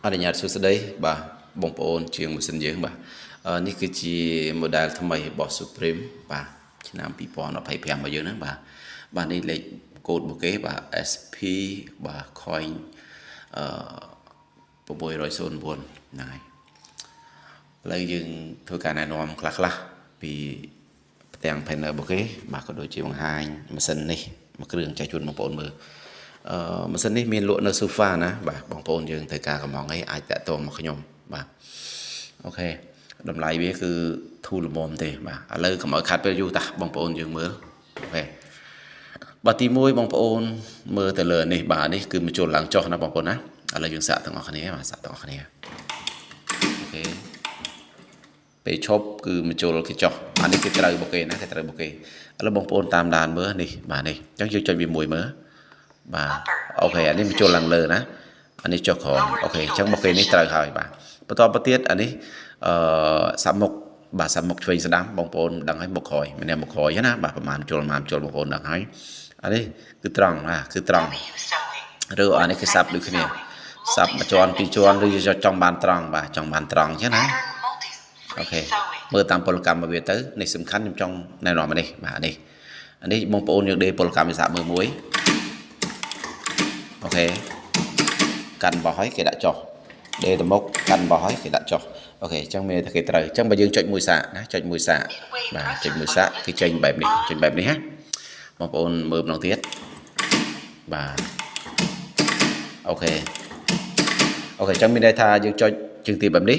អនុញ្ញាតសួស្តីបាទបងប្អូនជាងម៉ាស៊ីនយើងបាទនេះគឺជា model ថ្មីរបស់ Supreme បាទឆ្នាំ2025របស់យើងហ្នឹងបាទបាទនេះលេខកូដរបស់គេបាទ SP បាទ coin អឺ609ហ្នឹងហើយឥឡូវយើងធ្វើការណែនាំខ្លះៗពីផ្ទាំង panel របស់គេបាទក៏ដូចជាបង្ហាញម៉ាស៊ីននេះមួយគ្រឿងចែកជូនបងប្អូនមើល ម៉ាស៊ីននេះមានលក់នៅ Sofa ណាបាទបងប្អូនយើងត្រូវការកំងអីអាចតាក់ទងមកខ្ញុំបាទ OK តម្លៃវាគឺធូរល្មមទេបាទឥឡូវកុំឲ្យខាត់ពេលយូរតាបងប្អូនយើងមើល OK បាទទី1បងប្អូនមើលទៅលើនេះបាទនេះគឺមកជួលឡើងចុះណាបងប្អូនណាឥឡូវយើងសាកទាំងអស់គ្នាបាទសាកទាំងអស់គ្នា OK ពេលឈប់គឺមកជួលគេចុះអានេះគេត្រូវរបស់គេណាគេត្រូវរបស់គេឥឡូវបងប្អូនតាមដានមើលនេះបាទនេះអញ្ចឹងយើងចុចវាមួយមើលបាទ OK អានេះមកជួលឡើងលើណាអានេះចុះក្រោម OK អញ្ចឹងរបស់គេនេះត្រូវហើយបាទបន្តទៅទៀតអានេះអឺសាប់មុខបាទសាប់មុខឆ្វេងស្ដាំបងប្អូនដឹងហើយមុខក្រោយម្នាក់មុខក្រោយណាបាទប្រហែលជុលប្រហែលជុលបងប្អូនដឹងហើយអានេះគឺត្រង់ណាគឺត្រង់ W sewing. ឬអានេះគឺសាប់ដូចគ្នាសាប់មួយជាន់ពីរជាន់ឬចង់បានត្រង់បាទចង់បានត្រង់អញ្ចឹងណា Pattern multi. អូ Free ខេ sewing. មើលតាមពលកម្មរបស់វាទៅនេះសំខាន់ខ្ញុំចង់ណែនាំអានេះបាទនេះអានេះបងប្អូនយើងដេពលកម្មវិសាមើលមួយ OK កាន់បោះហើយគេដាក់ចុះដេទៅមុខកាន់បោះហើយគេដាក់ចុះ OK អញ្ចឹងមានតែគេត្រូវអញ្ចឹងបើយើងចុចមួយសាកណាចុចមួយសាក Midway បាទចុច presser មួយសាក foot គេចេញបែបនេះ lifting. ចេញបែបនេះណាបងប្អូនមើលម្ដងទៀតបាទ OK OK អញ្ចឹងមានន័យថាយើងចុចជើងទាបែបនេះ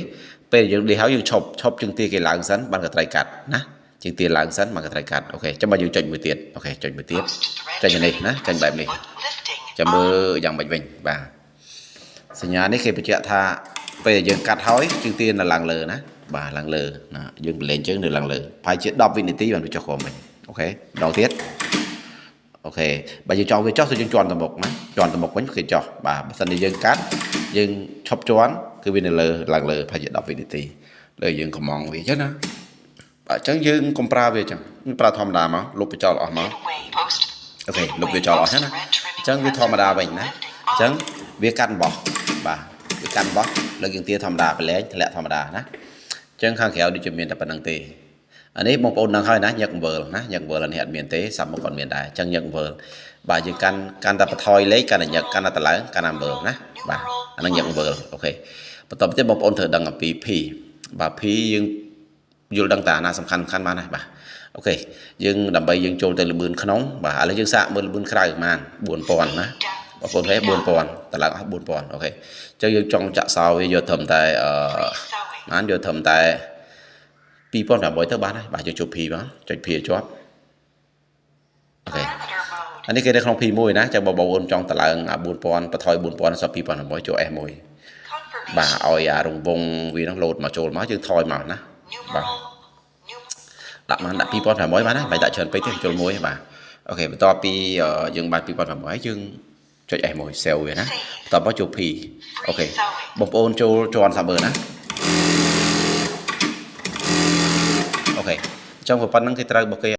ពេលយើងដេហើយយើងឈប់ឈប់ជើងទាគេឡើងសិនបានកត្រីកាត់ណាជើងទាឡើងសិនបានកត្រីកាត់ OK អញ្ចឹងបើយើងចុចមួយទៀត OK ចុចមួយទៀត Post thread ចុចនេះ trimming ណាចេញបែប presser នេះ foot lifting. ចាំមើល On. យ៉ាងម៉េចវិញបាទសញ្ញានេះគេបញ្ជាក់ថាពេលយើងកាត់ហើយជើងទានៅឡើងលើណាបាទឡើងលើណាយើងប្រឡែងជើងនៅឡើងលើប្រហែលជា10វិនាទីបានវាចុះក្រោមវិញ OK ម្ដងទៀត OK បើយើងចង់វាចុះគឺយើងជន់ទៅមុខណាជន់ទៅមុខវិញគេចុះបាទបើសិនជាយើងកាត់យើងឈប់ជន់គឺវានៅលើឡើងលើប្រហែលជា10វិនាទីលើយើងកំងវាអញ្ចឹងណាបាទអញ្ចឹងយើងកុំប្រើវាអញ្ចឹងប្រើធម្មតាមកលុបបញ្ចោលអស់មក Midway post. OK លុបវាចោលអស់ហ្នឹងណា Post thread អញ្ចឹង trimming វាធម្មតាវិញណា presser foot អញ្ចឹង lifting. វាកាត់អំបោះបាទវាកាត់អំបោះលើកយើងទាធម្មតាប្រលែងធ្លាក់ធម្មតាណាអញ្ចឹងខាងក្រៅដូចជាមានតែប៉ុណ្្នឹងទេអានេះបងប្អូនដឹងហើយណាញឹកអំវិលណាញឹកអំវិលអានេះអត់មានទេសាប់មកគាត់មានដែរអញ្ចឹងញឹកអំវិលបាទយើងកាន់កាន់តែបន្ថយលេខកាន់តែញឹកកាន់តែតឡើងកាន់តែអំវិលណាបាទអាហ្នឹងញឹកអំវិល OK បន្តទៅទៀតបងប្អូនត្រូវដឹងអំពី P បាទ P យើងយល់ដឹងតាណាសំខាន់សំខាន់បានណាបាទ OK យើងដើម្បីយើងចូលទៅលបឿនក្នុងបាទឥឡូវយើងសាកមើលលបឿនក្រៅប្រហែល4000ណាបងប្អូនហេ4000តឡើងអស់4000 OK អញ្ចឹងយើងចង់ចាក់សោវាយកត្រឹមតែអឺ Free sewing. បានយកត្រឹមតែ2500ទៅបានហើយបាទយើងចូល P មកចុច P ឲ្យជាប់ OK Parameter mode. អានេះគេនៅក្នុង P1 ណាចឹងបងប្អូនចង់តឡើងអា4000បន្ថយ4000សល់2500ចូល S1 បាទ Confirmation. ឲ្យអារង្វង់វានឹងលោតមកចូលមកយើងថយមកណាបាទ Numeral. Num. ដាក់បានដាក់2500បានណាមិនដាក់ច្រើនពេកទេចូលមួយបាទ OK បន្ទាប់ពីយើងបាន2500យើងចុច S1 save វាណាបន្ទាប់មកចូល P OK Free sewing. បងប្អូនចូលជាន់សាមើណា OK អញ្ចឹងប៉ុណ្្នឹងគេត្រូវរបស់គេ